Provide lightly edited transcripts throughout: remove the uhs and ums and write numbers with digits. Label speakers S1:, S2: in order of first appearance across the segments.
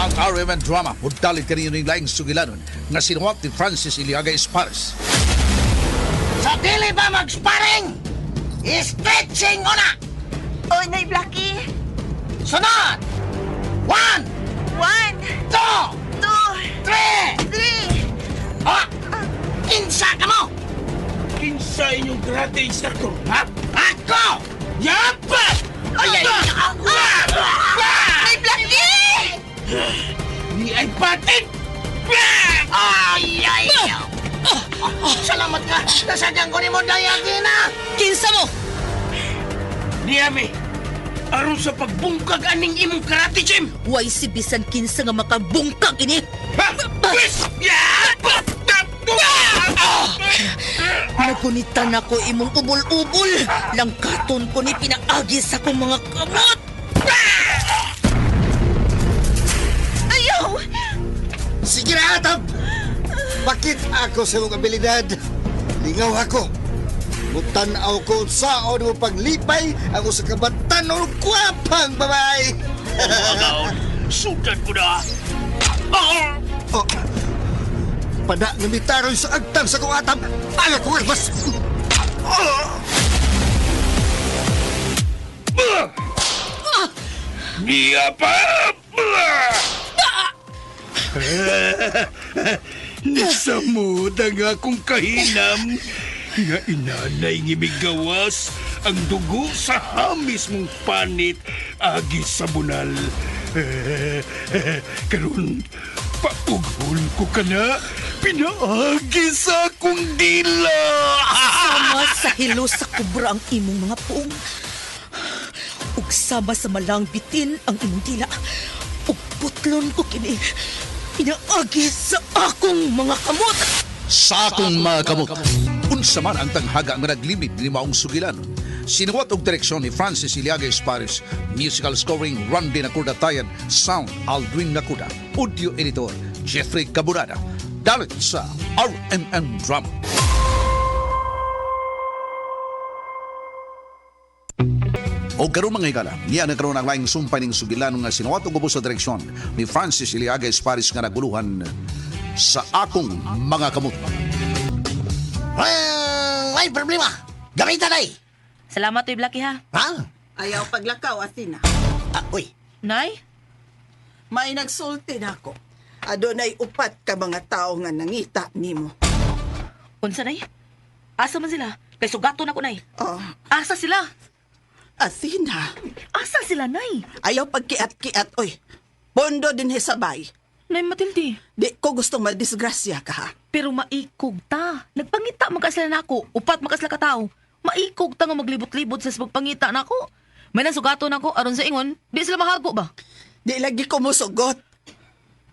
S1: Ang RMN Drama mudalit kaninyo ning laing sugilanon nga sinuwat ni Francis Iliaga Espares.
S2: Sa dili ba mag-sparring? Stretching una!
S3: Oy, Nay Blackie!
S2: Sunod! One,
S3: One,
S2: two,
S3: two,
S2: three!
S3: three!
S2: Oh! Kinsa ka mo?
S4: Kinsa inyong karate instructor, ha?
S2: Ako!
S4: Yapa!
S2: Ay, ay, ay!
S3: Nay Blackie!
S4: Ni ay patin!
S2: Ay, ay! Salamat ka! Nasagyan ko ni mo dayagina!
S5: Kinsa mo?
S4: Niyami, aron sa pagbungkag aning imong karate gym!
S5: Way si bisan kinsa nga makabungkag ini.
S4: Ha? Pwes! Yapa!
S5: Nagunitan ako imong ubol-ubol. Langkaton ko ni pinaagi sa akong mga kamot.
S3: Ayaw!
S6: Sige na, Atab! Bakit ako sa imong abilidad? Lingaw ako. Mutanaw ko saon mo paglipay ang usa ka batanon kwapang babae.
S4: Agaon, sudan ko na!
S6: Oh. Pada nga mitaroy sa agtang sa kong atab. Aga ko mas.
S4: Niya pa! Nisamod ang akong kahinam nga inanay ngimigawas ang dugo sa hamis mong panit agi sa bunal. Karon paughol ko ka na pinaagi sa akong dila.
S5: Sama sa hilo sa kubra ang imong mga puong. Ug sama sa malang bitin ang imong dila. Ug putlon ko kini. Pinaagi sa akong mga kamot.
S1: Sa akong mga kamot. Unsa man ang tanghaga nga naglimid ni maong sugilanon. Sinuwat og direksyon ni Francis Iliaga Espares, musical scoring Randy Nakuda Tayan, sound Aldwin Nakuda, audio editor Jeffrey Caburada. Dalit sa RMN Drama. O karon, mga higala, niya na karon ang laing sumpay ning sugilanon nga sinuwat og ubos sa direksyon ni Francis Iliaga Espares nga naguluhan Sa Akong Mga Kamot.
S2: Ay, problema! Gamitan ay!
S5: Salamat, Uy Blackie, ha.
S2: Ha?
S7: Ayaw paglakaw, Athena.
S2: Ah, uy,
S5: Nay?
S7: May nagsulti na ako. Adunay upat ka mga tao nga nangita nimo.
S5: Unsa, Nay? Asa man sila? Kay sugaton ako, Nay.
S7: Oh,
S5: Asa sila?
S7: Athena,
S5: Asa sila, Nay?
S7: ayaw pagkiat-kiat, oy. Pondo din sabay.
S5: Nay Matilde.
S7: Di ko gustong madisgrasya ka, ha?
S5: Pero maikog ta. Nagpangita man ka sila nako. Upat man ka sila katao. Maikog ta nga maglibot-libot sa pagpangita nako. May nasugaton ako aron sa ingon, di sila mahago ba?
S7: Di lagi ko musugot.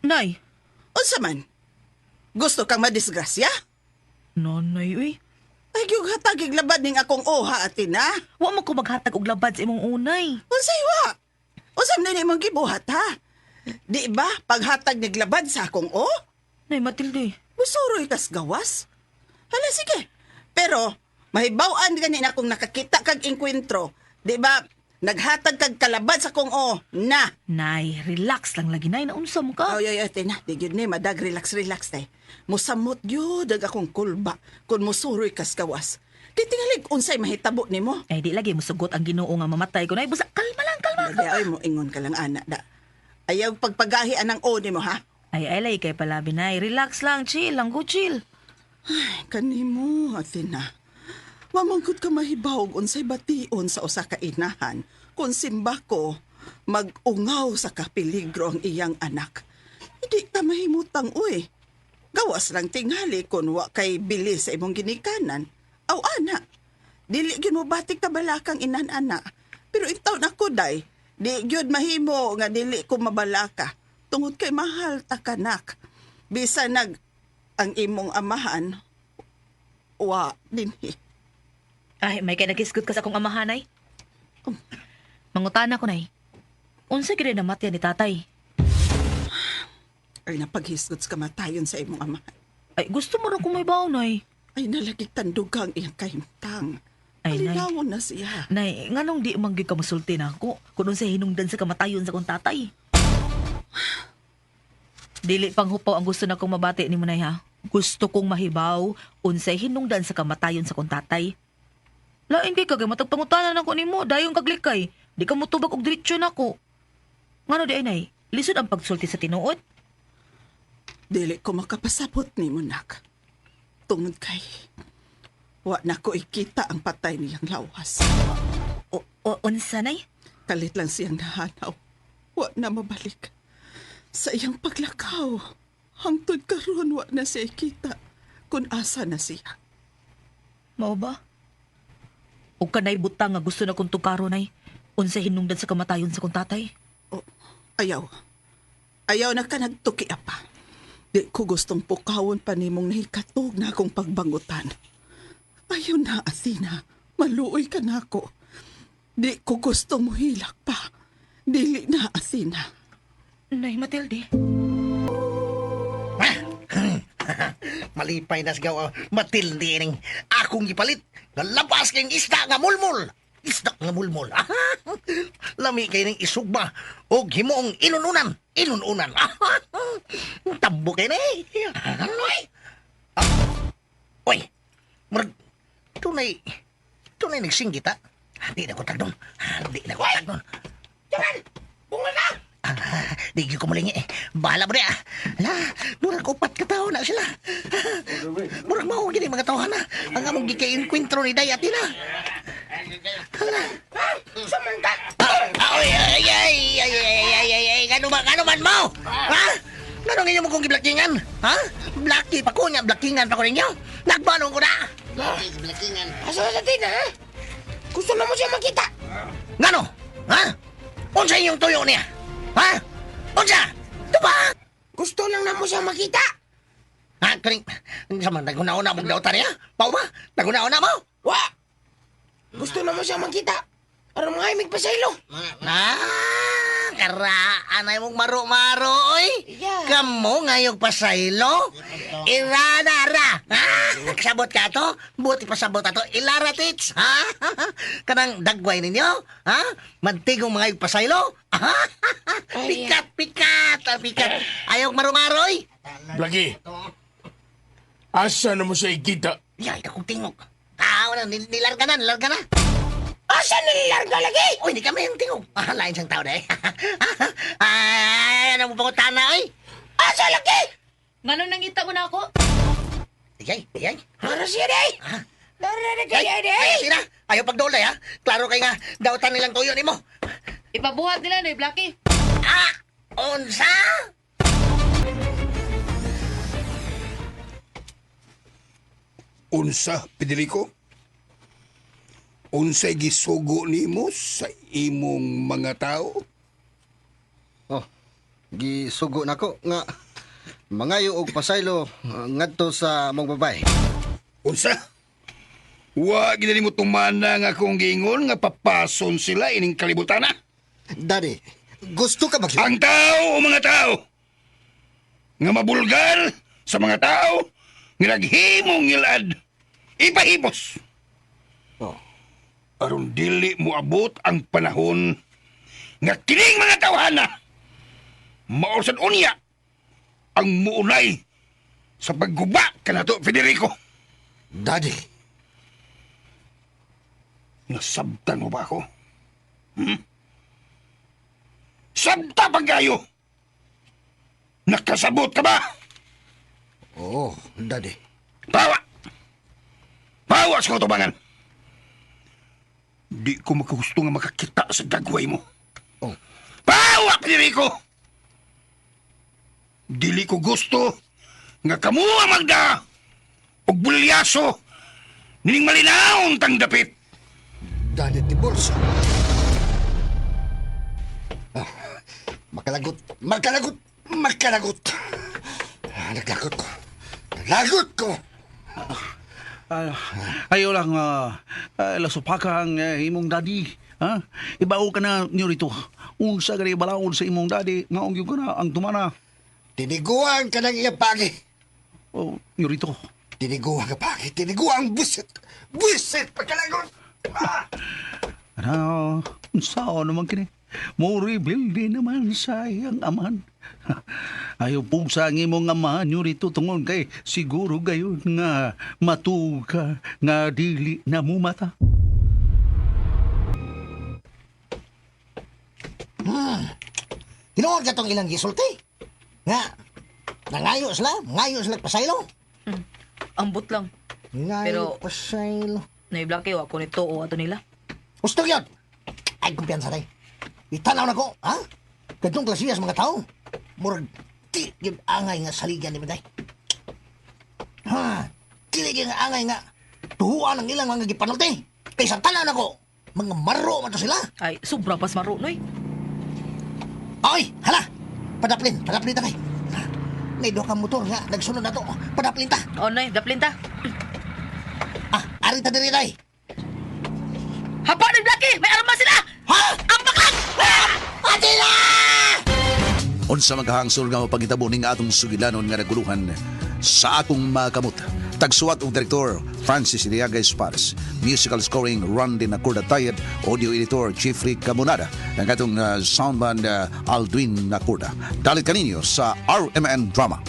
S5: Nay.
S7: Unsa man? Gusto kang madisgrasya?
S5: Nanay, uy.
S7: Ay, gyud hatagig labad ning akong oha, Athena.
S5: Wa man ko maghatag og labad sa imong unay.
S7: Unsay wa? Unsa man imong gibuhat, ha? Di ba paghatag niglabad sa akong o?
S5: Nay Matilde.
S7: Musuroy kas gawas. Hala, sige. Pero, mahibaw-an gani na kung nakakita kag engkwentro. Di ba, naghatag kag kalabad sa kong o, na.
S5: Nay, relax lang lagi, Nay. Naunsa mo ka?
S7: Ay, ay, ay, tina, di gyud ni, madag, relax, relax, tay. Musamot gyud ang akong kulba kung musuroy kas gawas. Kay tingalig unsay mahitabo nimo.
S5: Ay, di lagi musugot ang Ginoo nga mamatay ko. Nay, busa kalma lang, kalma.
S7: Lagi, ay mo ingon ka lang, ana, da. Ayaw pagpagahi anang o nimo, ha?
S5: Ay, ay, lay kay palabi, Nay. Relax lang, chill lang, go chill.
S7: Ay, kanimo, Athena. Wamangkot ka mahibawog unsay bation sa usa ka inahan kung simba ko mag-ungaw sa kapeligro ang iyang anak. Hindi ka mahimutang, uy. Gawas lang tingali kung wa kay bili sa imong ginikanan. Aw, ana. Dili gyud mo batik ka balakang inan-ana. Pero intaw na ko, day. Di gyud mahimo nga dili ko mabalaka. Tungod kay mahal ta kanak. Bisa nag ang imong amahan wa dinhi.
S5: Ay, may kay nagisgot ka sa akong amahan, Nay. Mangutana ko, Nay. Unsa gid namatyan ni tatay?
S7: Ay napaghisgot sa kamatayon sa imong amahan.
S5: Ay, gusto mo rin kumaybaw, Nay.
S7: Ay nalagig tandog ang iyang kahimtang.
S5: Ay, Nay.
S7: Palinawon na siya.
S5: Nay, nganong di man gyud ka musulti na ako kung unsay hinungdan sa kamatayon sa akong tatay? Dili pang hupaw ang gusto na kong mabati ni Munay ha. Gusto kong mahibaw unsay hinungdan sa kamatayon sa kong tatay. Lain kay kagay matag pangutanan ako nimo dayon kaglikay. Di ka motubag og diretsyo nako. Ngano di ay nay? Lisod ang pagsulti sa tinuod.
S7: Dili ko makapasabot nimo nak. Tungod kay wa na ko ikita ang patay niyang lawas.
S5: O, o unsa nay?
S7: Kalit lang siyang nahanaw. Wa na mabalik. Sa iyang paglakaw, hangtod karon wa na siya ikita kung asa na siya.
S5: Mao ba? Og kanay butang nga gusto na kong tugkaro nay. Unsa hinungdan sa kamatayon sa kong tatay?
S7: Oh, ayaw. Ayaw na ka nagtuki apa. Di ko gustong pukawon pa nimong nahikatog na akong pagbangutan. Ayaw na, Athena. Maluoy ka na ako. Di ko gustong muhilak pa. Dili na, Athena.
S5: Nay Matilde.
S2: Malipay na sigaw, Matilde ning akong gipalit. Nalabas kayong isda nga mulmul. Isda nga mulmul. Lami kay ning isugba og himuong inununan. Inununan. Tambo kay ni. Ay. Ah. Oy. Murag tunay tunay nagsinggit ha. Di na ko tagdon. Di na ko tagdon. Jamal, bunga na. Ah, di gyud ko mulingi. Bahala mo ah. La, murag upat ka tawo na sila. Murag mao gini mga tawhan na. Ang among gikainkwentro ni Day Atina. Hala. Samantha. Ah, ay, ay, ay, ay, ay, ay, ay, ay, ngano ba, ngano man mo? Ha? Ngano ninyo mo kong giblackingan? Ha? Blacky pa ko niya, blackingan pa ko ninyo. Nagbanong ko na.
S6: Blackingan.
S8: Asa na sa ha? Gusto na mo siya makita.
S2: Ngano? Ha? Unsa inyong tuyo niya? Ha? Unsa? Tupa!
S8: Gusto lang na mo siya makita.
S2: Ha, kaning, sama, naguna-una mong dautan niya? Pao ba? Naguna-una mo?
S8: Wa! Gusto na mo siya makita. Aron mga imig pa sa ilo.
S2: Ah, karaan ay mong maro-maro, oy.
S8: Yeah.
S2: Kamo ngayog pasaylo. Iranara. Ha? Sabot ka to? Buti pasabot ato. Ilara tits. Ha? Kanang dagway ninyo? Ha? Mantigong mga pasaylo? Ha? Pikat, pikat, ah, pikat. Ayaw maro-maroy.
S4: Blaki, asa na mo siya ikita?
S2: Yay, akong tingog. Ah, wala, nilarga na, nilarga na.
S8: Asa na nilarga lagi?
S2: Uy, di kami yung tingog. Ah, lain siyang tao na eh. Ay, ano mo pangutana, oy?
S8: Asa lagi?
S5: Ngano nangita mo na ako?
S2: Ayay, ayay.
S8: Ano siya day? Dara na
S2: Ay,
S8: kaya
S2: ay,
S8: day?
S2: sina. Ayaw pagdulay, ha? Klaro kay nga, dautan nilang tuyo nimo.
S5: Ipabuhat nila nay Blackie.
S2: Ah, unsa?
S4: Unsa, Federico? Unsay gisugo nimo sa imong mga tao?
S6: Oh, gisugo nako nga mangayo og pasaylo ngadto sa mong babay.
S4: Unsa? Wa gid nimo tumana nga akong giingon nga papason sila ining kalibutan na.
S6: Daddy, gusto ka ba
S4: Ang tao o mga tao nga mabulgar sa mga tao nga naghimong ngilad ipahibos.
S6: Oh.
S4: Aron dili moabot ang panahon nga kining mga tawhana mausad unya ang muunay sa pagguba kanato Federico.
S6: Daddy,
S4: Nasabtan mo ba ako? Hmm? Sabta pagkayo! Nakasabot ka ba?
S6: oo, Daddy.
S4: Pawa! Pawa sa kautubangan! Di ko makagusto nga makakita sa gagaway mo.
S6: Oh.
S4: Pawa, Federico! Dili ko gusto nga kamo ang magda og bulyaso nining malinaon tang dapit.
S6: Daddy Tiburcio. Ah, makalagot, makalagot, makalagot. Ah, naglagot ko. Naglagot ko.
S1: Ah, ayaw lang, lasupaka ang imong daddy. Ha? Ibao ka na niyo rito. Unsa gani balaod sa imong daddy, ngaong gyud ka na ang tumana.
S6: Tiniguan ka ng iyang pagi.
S1: Oh, niyo rito.
S6: Tiniguan ka pagi. Tiniguan, busit. Busit, pagkalagot. Ah!
S1: Ano, unsa naman kini?
S4: Mo rebelde naman sa iyang amahan. Ayaw pugsa ang imong amahan nyo rito tungod kay siguro gayon nga matuog ka nga dili na mumata.
S2: Tinuod ka tong ilang gisulti. Nga, nangayo sila, ngayo sila pasaylo.
S5: Ambot lang.
S2: Ngayo pasaylo.
S5: Nay Blackie, wa ko nito o ato nila.
S2: Gusto yun. Ay, kumpiyansa tayo. Itanaw na ko, ha? Katong klasiyas mga tao. Murag, di yun angay nga saligan ni Maday. Ha? Dili gyud nga angay nga tuhuan ang ilang mga gipanulti. Kaysa tanaw na ko, mga maro man to sila.
S5: Ay, sobra pas maro, noy.
S2: Ay, hala! Padaplin, padaplin ta kay. Ha? May duha ka motor nga, nagsunod na to. Padaplin ta.
S5: O, Oh, Nay, daplin ta.
S2: Ah, ari ta diri day.
S5: Hapa, Nay Blackie! May arma sila!
S2: Ha?
S5: Ang baklang!
S2: Atila!
S1: Unsa maghangsol nga mapagitabo ning atong sugilanon nga naguluhan sa akong makamot. Tagsuwat og direktor Francis Iliaga Espares. Musical scoring Randy Nacorda Tayed, audio editor Jeffrey Camonada, ang atong soundman Aldwin Nacorda. Dalit kaninyo sa RMN Drama.